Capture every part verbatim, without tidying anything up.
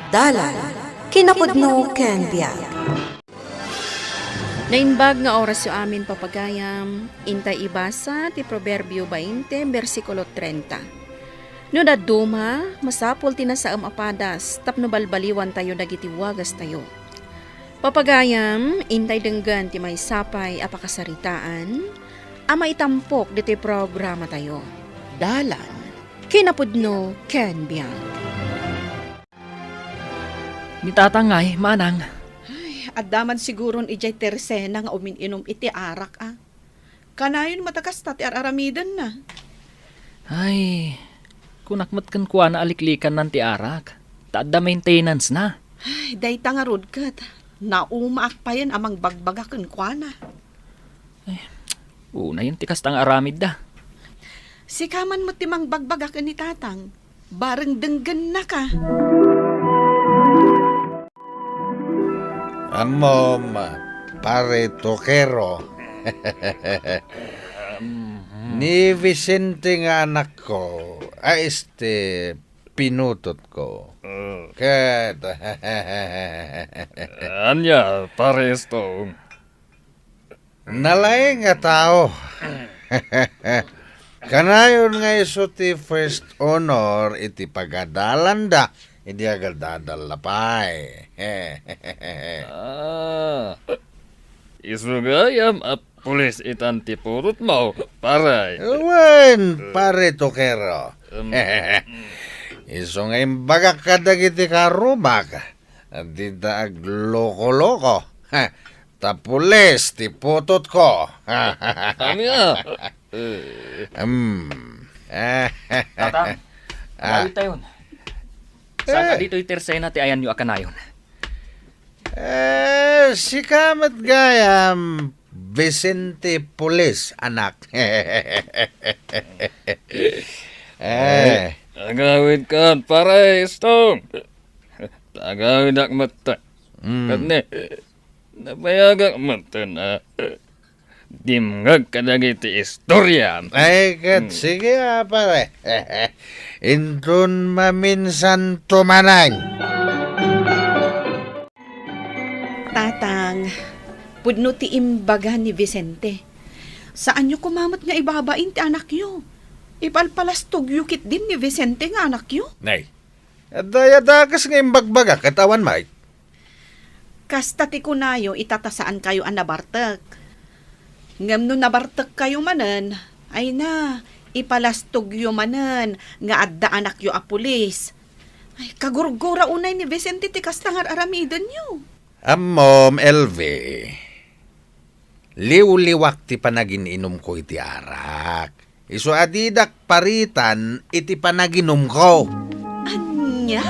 Dalan, kinapudno ken biag. Naimbag nga orasyo amin, papagayam, intay ibasa ti Proverbio bainte, bersikulo treinta. No dadduma, masapul ti nasaem a padas tapno balbaliwantayo dagiti wagastayo. Papagayam, intay denggen ti maysa pay a pakasaritaan a maitampok ditoy programatayo. Dalan, kinapudno ken biag. Ni Tatang ngay, manang. Ay, adda man siguron idiay Tersena nga umin-inum iti arak, a. Kanayon met a kasta ti ar-aramidenna. Ay, kunak met kenkuana a liklikannan ti arak, ta adda maintenance-na. Ay, dayta ngarud ket naumaak payen a mangbagbaga kenkuana. Ay, unayen ti kasta nga aramidda. Sika man met ti mangbagbaga ken ni Tatang. Bareng denggennaka. Ammom, Pare Tokero. Ni Vicente nga anakko, a este pinutotko. Mm. Ket ania, Pare Stone? Nalaing a tao. Kanayon nga isu ti first honor iti pagadalanda idi agadadal pay. Ah, isu gayam a pulis itan ti purotmo, pare. Wen, Pare Tokero. Em. Isu nga imbagak kadagiti karumak, dida agloko-loko. Ta pulis ti putotko. Ania? Eh. Hmm. Tatang, ah, agawidtayon. Saan a ditoy Tersena ti ayanyo a kanayon? Eh, sika met gayam, Vicente Pulis, anak. Eh. Ay, agawidkan, pare, Stone. Agawidak met. Mm. Ket ne, nabayagak met a dimngeg kadagiti istoriam. Ay, ket sige, a, pare. Inton maminsan tumanay. Tatang, pudno ti imbaga ni Vicente. Saanyo koma met nga ibabain ti anakyo. Ipalpalastogyo ketdin ni Vicente nga anakyo. Nay, adda dakes nga imbagbagak ket awan met. Kasta ti kunayo ita ta saankayo a nabartek. Ngem no nabartekkayo manen, ay na, ipalastogyo manen nga adda anakyo a pulis. Ay, kagurgura unay ni Vicente ti kasta nga ar-aramidenyo. Ammom, L V, liwliwak ti panagin-inumko iti arak. Isu a didak paritan iti panaginumko. Ania?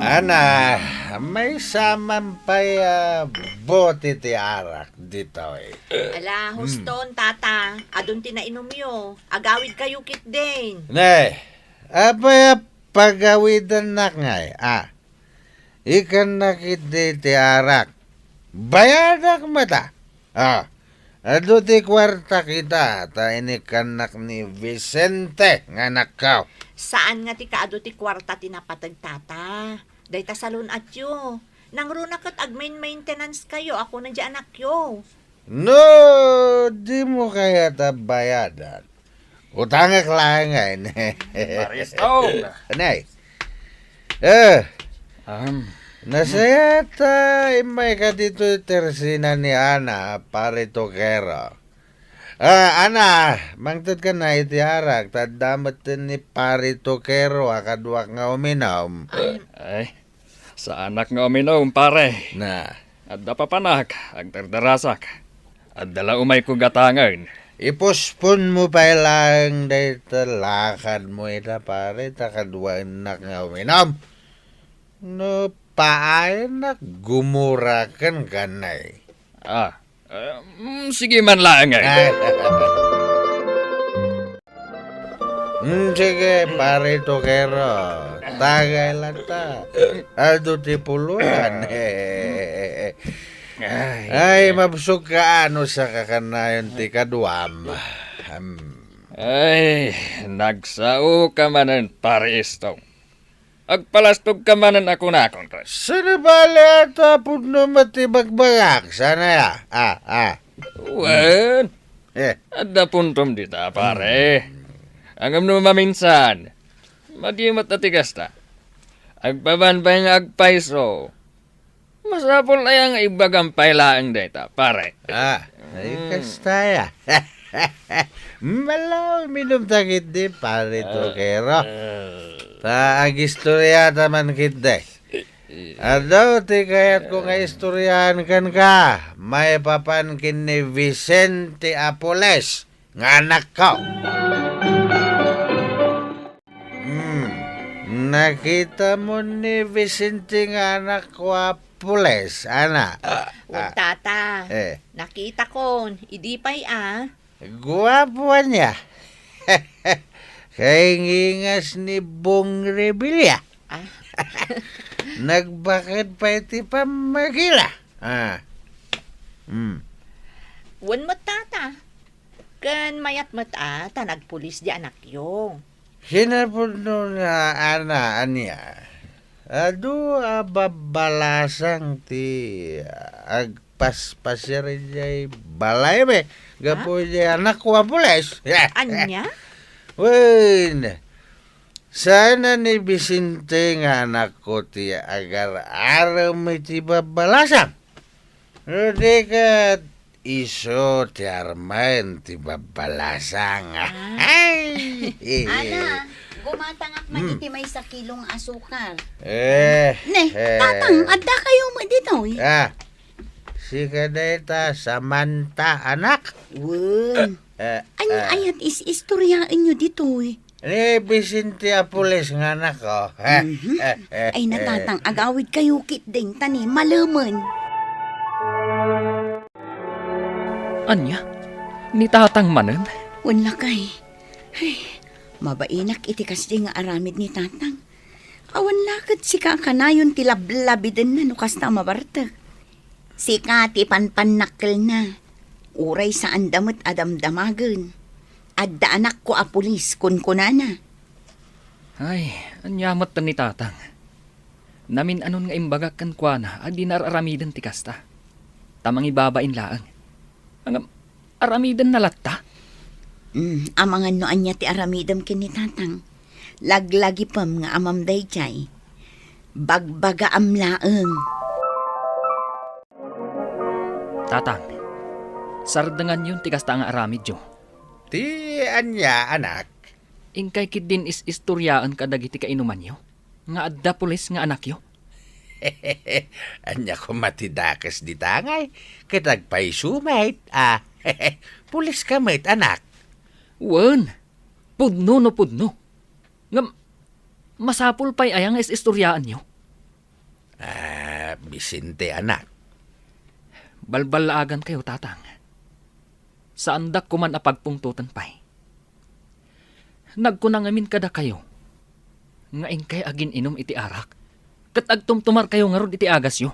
Ana, maysa man pay a bote ti arak ditoy. Ala, hmm, huston, tata. Adun ti nainumyo. Agawidkayo ketdin. Ne, apay a pagawidennak ngay, a? Ikannak iti ti arak. Bayadak met a. Ah, adu ti kuartak ita, ta inikannak ni Vicente nga anakko. Saan nga ti kaadu ti kuarta ti napateg, tata. Dayta salun-atyo. Nangruna ket agmain-maintenance kayo a kuna di anakyo. No, dimo kayat a bayadan, utangek laengen. Pare Stone. Anay. Eh, um, nasayaat a immayka ditoy Tersena ni Ana, Pare Tokero. Ah, Ana, mangtedka na iti arak, ta adda metten ni Pare Tokero a kaduak nga uminum. Ay, saanak nga uminum, pare. Na. Adda papanak, agdardarasak. Adda la umayko gatangen. Ipospon mo pay laeng dayta lakadmo ita, pare, ta kaduaennak nga uminum. No paayenak, gumuraken kanay. Ah, eh, mm, sige man laeng, ay. Ay. Hmm, sige, Pare Tokero. Tagay latta. Adu ti pulotan. Ay, ay, mabsog ka, ano, sa kakanayon ti kaduam. Hmm. Ay, nagsaoka manen, Pare Stone. Agpalastogka manen a kunakon, Chris. Saan a bale ta pudno met ti bagbagak, saan aya? Ah, ah. Wen, Eh, adda puntom dita, pare. Ngem no maminsan, madi met a ti kasta. Agpapan pay nga agpayso. Masapul aya nga ibagam pay laeng dayta, pare? Ah, ay, kasta ya. Malaw, minum ta ketdi, pare Tokero. Ta agistorya ta man ketdi. Adu ti kayatko nga istoryaen kenka, maipapan ken ni Vicente Apoles nga anakko. Hmm. Nakitamo ni Vicente nga anakko a pulis, ana? Ah, wen, ah. Tata. Eh. Nakitakon, idi pay a. Guapo ania. Kaingingas ni Bong Revilla. Ah. Nagbaked pay ti pammagila. Ah. Hmm. Wen met, Tata. Ken mayat met a ta nagpulis di anakyo. Kinapudno nga ana ania, adu a babbalasang ti agpaspasiar idiay balaymi gapu idiay anakko a pulis. Ania? Wen, saan a ni Vicente nga anakko ti agar-arem iti babbalasang. No di ket isu ti armen ti babbalasang. Ah. Ay! Ana, gumatangak man Hmm. iti maysa kilong asukar. Eh, Ne, eh. Tatang, adda kayo mo ditoy? Ah, sika dayta, Samantha, anak. Wen. Eh, Anya eh. ayat is-istoryaen nyo ditoy? Ni Vicente a pulis nga anak, oh. Mhm. Ay, natatang, agawid kayo ketdin, ta ni malemen. Ania? Ni tatang manen? Wen lakay. Ay, mabainak iti kasdi nga aramid ni tatang. Awan la ket sika a kanayon ti lablabidenna no kasta a mabartek. Sika ti panpannakkelna. Uray saanda met a damdamagen. Adda anakko a pulis, kunkunana. Ay, ania met ni tatang? Namin-anon nga imbagak kenkuana a dina ar-aramiden ti kasta. Ta mangibabain laeng. Ngem, aramidenna latta? Mm, amangan no ania ti aramidem ken ni tatang. Laglagipem nga amam daydiay. Bagbagaam laeng. Tatang, sardenganyon ti kasta nga aramidyo. Ti ania, anak? Inkay ketdin is-istoriaen kadagiti kainumanyo nga adda pulis nga anakyo? Ania koma ti dakes dita ngay ket agpayso met a pulis ka met, anak? Wen, pudno no pudno. Ngem, masapul pay aya nga is-istoriaenyo? Ah, Vicente, anak. Balballaagankayo, tatang. Saandak koman a pagpungtoten pay. Nagkuna ngamin kadakayo nga inkay agin-inum iti arak, ket agtumtumarkayo ngarud iti agasyo.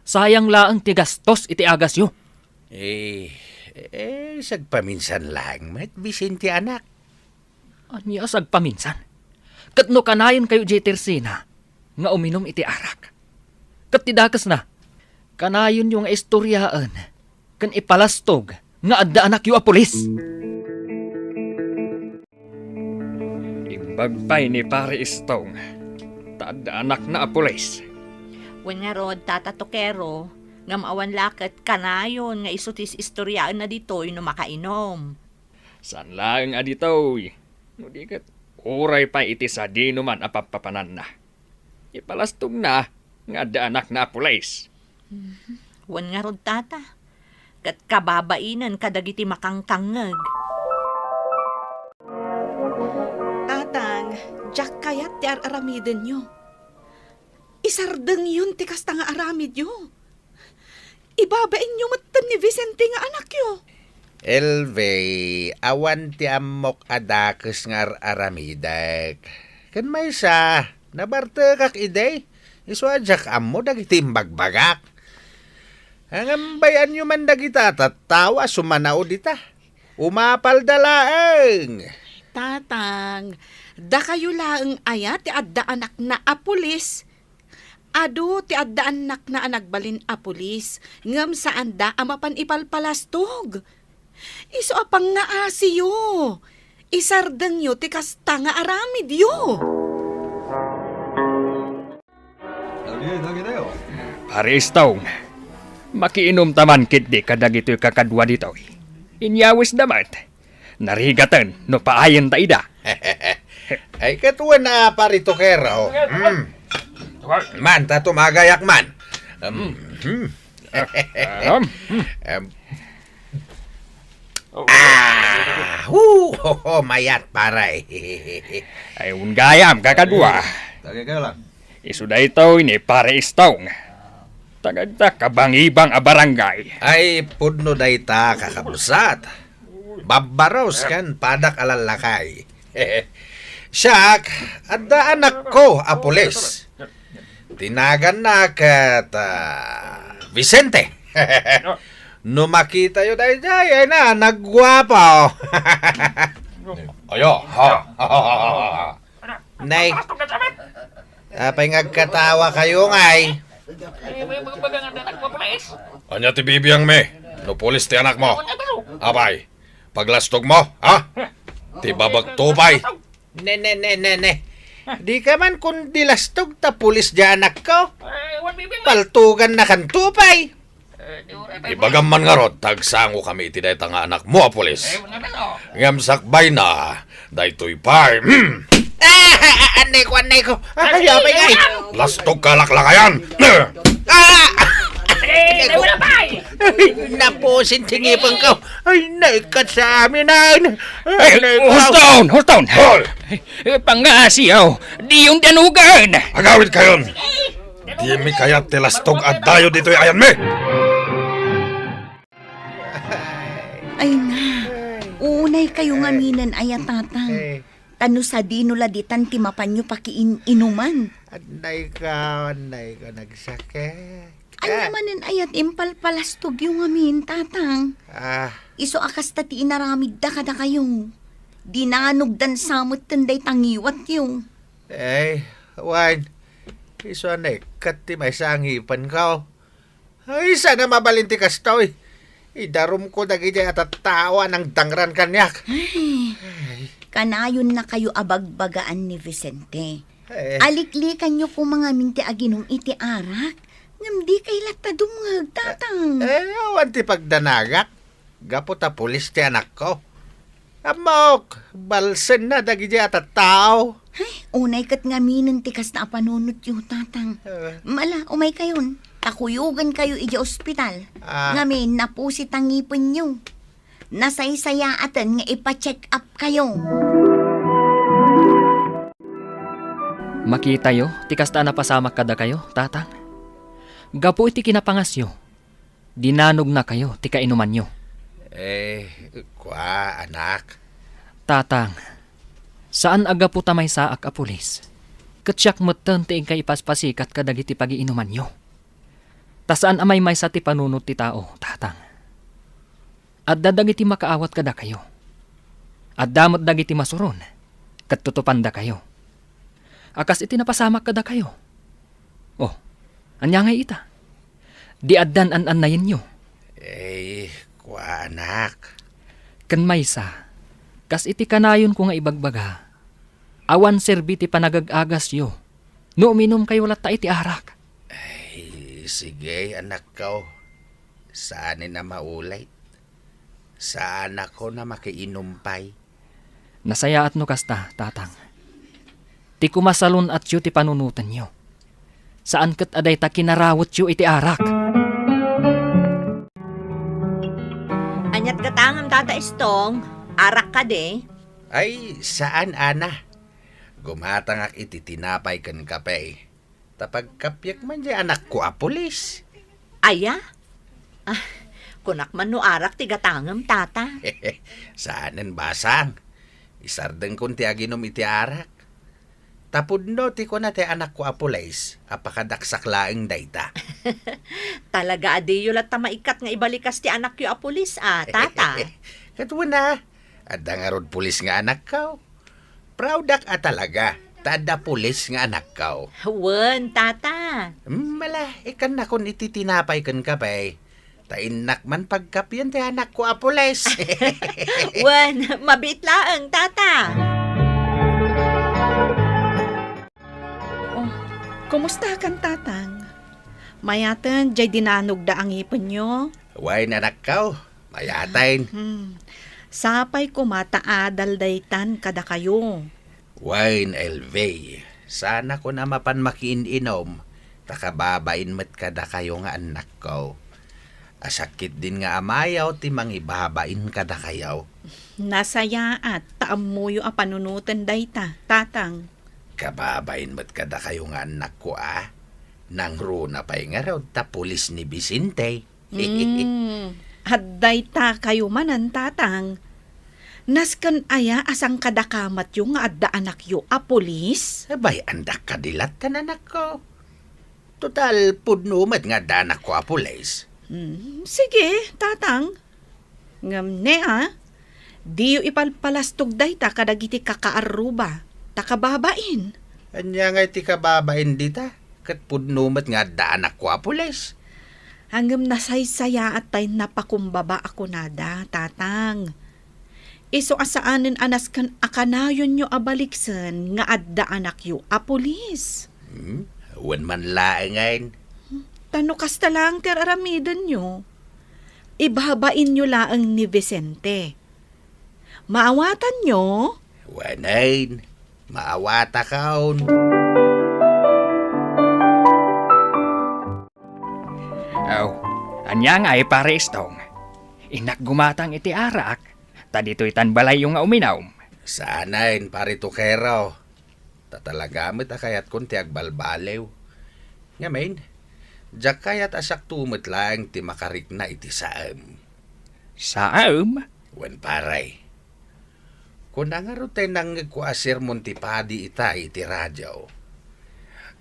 Sayang laeng ti gastos iti agasyo. Eh, eh, sagpaminsan laeng met, Vicente, anak. Ania a sagpaminsan? Ket no kanayonkayo diay tersena nga uminum iti arak, ket ti dakesna, kanayonyo nga istoriaen ken ipalastog nga adda anakyo a pulis. Imbag pay ni Pare Istong ta adda anakna a pulis. Wen ngarud, Tata Tokero, ngem awan la ket kanayon nga isu ti is-istoriaenna ditoy no makainum. Saan laeng a ditoy, no di ket uray pay iti sadinoman a pappapananna. Ipalastogna nga adda anakna a pulis. Wen ngarud, Tata, ket kababainen kadagiti makangkangngeg. Tatang, diak kayat ti ar-aramidenyo. Isardengyon ti kasta nga aramidyo. Ibabainyo metten ni Vicente nga anakyo. Elvie, awan ti ammok a dakes nga ar-aramidek. Ken maysa, nabartekak idi. Isu a diak ammo dagiti imbagbagak. Ngem bay-anyo man dagita a tattao a sumanao dita. Umapalda laeng. Tatang, Dakayo laeng aya ti adda anakna a pulis? Adu ti adda annakna a nagbalin a pulis, ngem saanda a mapan ipalpalastog. Isu a pangngaasiyo, isardengyo ti kasta nga aramidyo. Pare Stone, makiinumta man ketdi kadagitoy kakadua ditoy. Inyawisda met. Narigaten no paayenta ida. Ay, ket wen a, Pare Tokero. Mm. Man, ta tumagayak man. Um, hmm. Ahem. Em. Ah, hu, ho, ho, mayat, pare. Ay, un gayam, kakadua. Lagi kayo lang. Isu daytoy ni Pare Stone. Taga dita kabangibang a barangay. Ay, pudno dayta, kakabsat. Babbaros ken padak a lallakay. Siak, adda anakko a pulis. Ti naganna ket, ah, Vicente. No makitayo daydiay, ay na, nagguapo. Ayo, ha? Nay, apay nga agkatawa kayo, ngay? Ania ti bibiangmi? No pulis ti anakmo? Apay, paglastogmo, ha? Ti babagto pay. Ne, ne, ne, ne, ne. Dika man kundi lastog ta pulis diay anakko. Paltugannakanto pay. Ibagam man ngarud, ta agsangokami iti dayta nga anakmo a pulis. Ngem sakbayna, daytoy pay. Hmm. Ah, ah, ah, annayko, annayko. Ay, apay ngay. Lastog ka laklakayan. Ah! Ay, napusin ti ngipengko. Ay, naikkat sa amin, ay. Ay, hold on, hold on. Hoy! Eh, pangngasiyo, diyon danugan. Agawid kayon. Dimi kayat ti lastog a dayo ditoy ayanmi. Ay na, uunay kayo ngaminen aya, Tatang. Ta no sadino la ditan ti mapanyo pakiin-inuman. Annayka, annayka, nagsakit. Ania manen aya ti impalpalastogyo ngamin, Tatang? Ah. Isu a kasta ti inaramidda kadakayo. Dinanogdan sa metten dayta ngiwatyo. Ay, wen, isu a naikkat ti maysa a ngipenko. Ay, saan a mabalin ti kastoy? Idarumko dagiti a tattao a nangdangran kaniak. Ay, kanayonnakayo a bagbagaan ni Vicente. Eh. Aliklikanyo koma ngamin ti aginum iti arak, ngem dikay latta dumngeg, Tatang. Eh, awan ti pagdanagak. Gapu ta pulis ti anakko. Ammok, balsenna dagiti a tattao. Ay, unay ket ngaminen ti kasta a panunotyo, Tatang. Eh. Mala, umaykayon. Ta kuyogenkayo idiay ospital. Ah. Ngamin, napusit a ngipenyo. Nasaysayaaten nga ipa-check up kayo. Makitayo ti kasta a napasamak kadakayo, Tatang. Gapu iti kinapangasyo, dinanognakayo ti kainumanyo. Eh, kua, anak. Tatang, saan a gapu ta maysaak a pulis, ket siak metten ti inka ipaspasikat kadagiti pagiinumanyo. Ta saan a maymaysa ti panunot ti tao, Tatang. Adda dagiti makaawat kadakayo. Adda met dagiti masuron, ket tutupandakayo. A kas iti napasamak kadakayo. Oh, ania ngay ita? Di addan an-annayenyo. Eh, kua, anak. Ken maysa, kas iti kanayonko nga ibagbaga, awan serbi ti panagag-agasyo no uminumkayo latta iti arak. Ay, sige, anakko. Saanen a maulit. Saanakon a makiinum pay. Nasayaat no kasta, Tatang. Ti kumasalun-atyo ti panunotenyo. Saan ket a dayta kinarawetyo iti arak. Aniat gatangem, Tata Estong? Arak kadi? Ay, saan, Ana. Gumatangak iti tinapay ken kape. Ta pagkapiek man diay anakko a pulis. Aya? Ah, kunak man no arak ti gatangem, Tata. Saanen basang. Isardengkon ti aginum iti arak. Ta pudno ti kuna ti anakko a pulis a pakadaksak laeng dayta. Talaga a diyo latta maikkat nga ibalikas ti anakyo a pulis, a, Tata? Ket wen a, adda ngarud pulis nga anakko. Proud-ak a talaga, ta adda pulis nga anakko. Wen, tata. Hmm, ala, ikkannakon iti tinapay ken kape. Ta innak man pagkapian ti anakko a pulis. Wen, mabiit laeng, tata. Oh, kumustakan, tatang? Mayaten, jay dinanogda a ngipenyo? Wen, anakko, mayaten. Hmm. Sapay koma ta adal daytan kadakayo. Wen, Elvie, saanakon a mapan makiin-inom, ta kababain met kadakayo nga annakko. Asakit din nga amayo ti mangibabain kadakayo. Nasayaat ta ammoyo a panunoten dayta, tatang. Kababain met kadakayo nga annakko a. Nangruna pay ngarud ta pulis ni Vicente. Hmm, adda dayta kayo manen, tatang. Nasken aya a sangkadaka metyo nga adda anakyo a pulis? Abay, andak kadi lattan, anakko. Total, pudno met nga adda anakko a pulis. Hmm, sige, tatang. Ngem ne a, diyo ipalpalastog dayta kadagiti kakaarruba, ta kababain. Ania ngay ti kababain dita? Ket pudno met nga adda anakko a pulis. Ngem nasaysayaat tay napakumbaba a kunada, tatang. Isu a saanen a nasken a kanayonyo a baliksen nga adda anakyo a pulis. Hmm? Wen man laengen. Ta no kasta laeng ti ar-aramidenyo, ibabainyo laeng ni Vicente. Maawatanyo? Wen, maawatakon. Aw, ania ngay, Pare Istong? Innak gumatang iti arak, ta ditoy tan balayyo nga uminom. Saanen, Pare Tukero. Ta talaga met a kayatkon ti agbalbaliw. Ngamin, diak kayat a siakto met laeng ti makarikna iti saem. Saem? Wen, pare. Kuna ngarud tay nangngegko a sermon ti padi itay iti radio.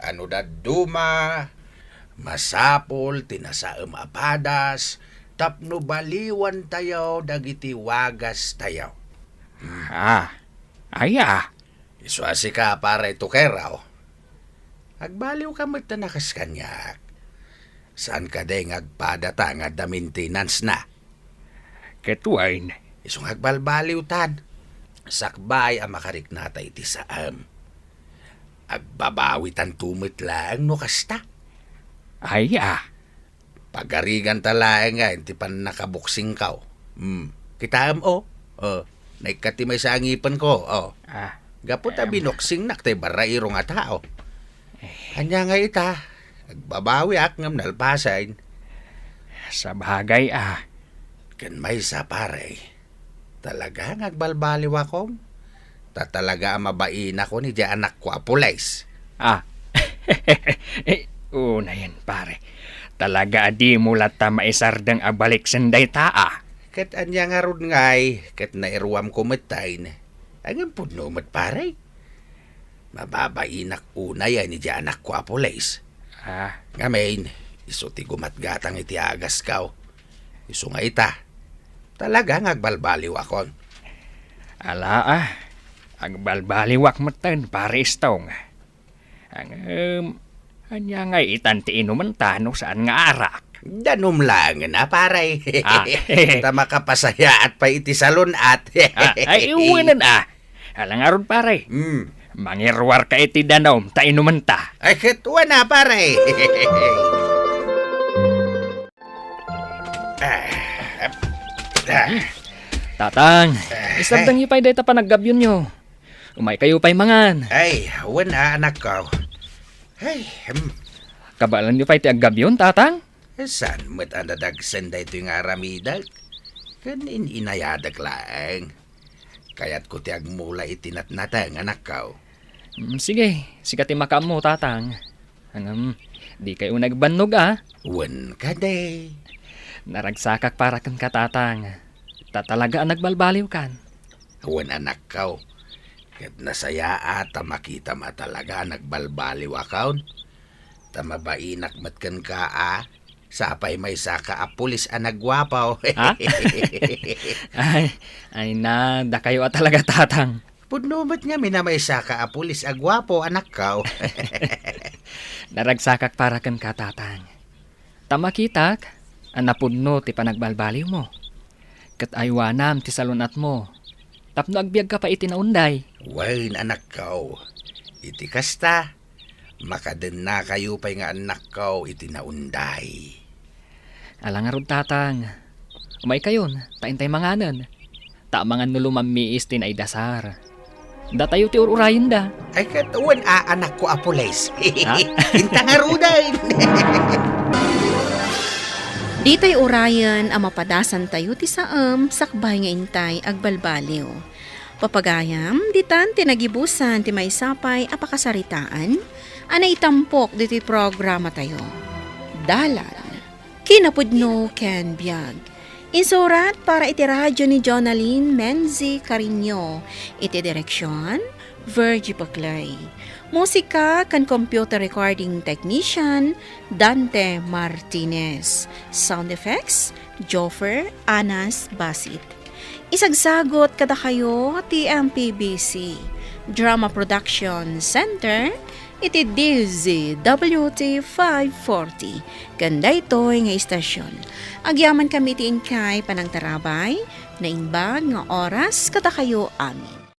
Ano dadduma, masapul ti nasaem a padas tapno baliwantayo dagiti wagastayo. Ah, aya. Isu a sika, Pare Tukero. Agbaliwka met ta nakas kaniak. Saan kadi nga agpadata nga adda maintenance na? Ket wen. Isu nga agbalbaliwtan. Sakbay a makariknata iti saem. Agbabawitanto met laeng no kasta. Aya. Pagariganta laeng nga iti pannakaboksingko. Hmm. Kitaem, o? O, naikkat ti maysa a ngipenko, o. Ah. Gapu ta em, binoksingnak tay barrairo nga tao. Eh. Ania nga ita? Agbabawiak ngem nalpasen. Sabagay, ah. Ken maysa, pare. Talaga nga agbalbaliwakon. Ta talaga a mabainakon idiay anakko a pulis. Ah. Eh, unayen, pare. Talaga a dimo latta maisardeng a baliksen dayta, ah. Ket ania ngarud ngay, ket nairuamko metten. Ngem pudno met, pare. Mababainak unayen idiay anakko a pulis. Ah. Ngamin, isu ti gumatgatang iti agasko. Isu nga ita, talaga nga agbalbaliwakon. Ala, ah. Agbalbaliwak metten, Pare Istong. Ngem, ania ngay itan ti inumenta no saan nga arak? Danum laengen a, pare. Ah. Ta makapasayaat pay iti salun-at. Ah, ay, uwenen, ah. Ala ngarud, pare. Hmm. Mangiruarka iti danum ta inumenta. Ay, ket wen a, pare. Ah, ah. Tatang, ah, isardengyo pay dayta panaggabyonyo. Umaykayo pay mangan. Ay, wen a, anakko. Ay, hmm. Kabaelanyo pay ti aggabyon, Tatang? Saan met a nadagsen daytoy nga aramidek? Ken in-inayadek laeng. Kayatko ti agmula iti natnateng, anakko. Mm, sige, sika ti makaammo, Tatang. Ngem, dikay unay agbannog, a? Wen kadi. Naragsakak para kenka, Tatang. Ta talaga a nagbalbaliwkan. Wen, anakko. Ket nasayaat ta makitam a talaga a nagbalbaliwakon. Ta mabainak met kenka a, sapay maysaka a pulis a nagguapo. Ha? Ay, ay na, dakayo a talaga, Tatang. Pudno met ngamin a maysaka a pulis a guapo, anakko. Naragsakak para kenka, Tatang. Ta makitak a napudno ti panagbalbaliwmo. Ket aywanam ti salun-atmo tapno agbiagka pay iti naunday. Wen, anakko, iti kasta, makadennakayo pay nga annakko iti naunday. Ala ngarud, Tatang. Umaykayon, ta intay manganen. Ta amangan no lumammiis ti naidasar. Datayo ti ur-urayenda. Ay, ket wen a, anakko a pulis. Ha? Inta ngaruden. Ditay urayen a mapadasantayo ti saem sakbay nga intay agbalbaliw. Papagayam, ditan ti nagibusan ti maysa pay a pakasaritaan a naitampok ditoy programatayo. Dalan, kinapudno ken biag. Insurat para iti radyo ni Jonalyn Menzi Carino, iti direksyon, Virgie Paclay. Musika ken computer recording technician, Dante Martinez. Sound effects, Joffer Anas Basit. Isagsagut kadakayo ti M P B C Drama Production Center iti D Z W T five forty ken daytoy nga istasyon. Agyamankami iti inkay panangtarabay, naimbag nga oras kadakayo amin.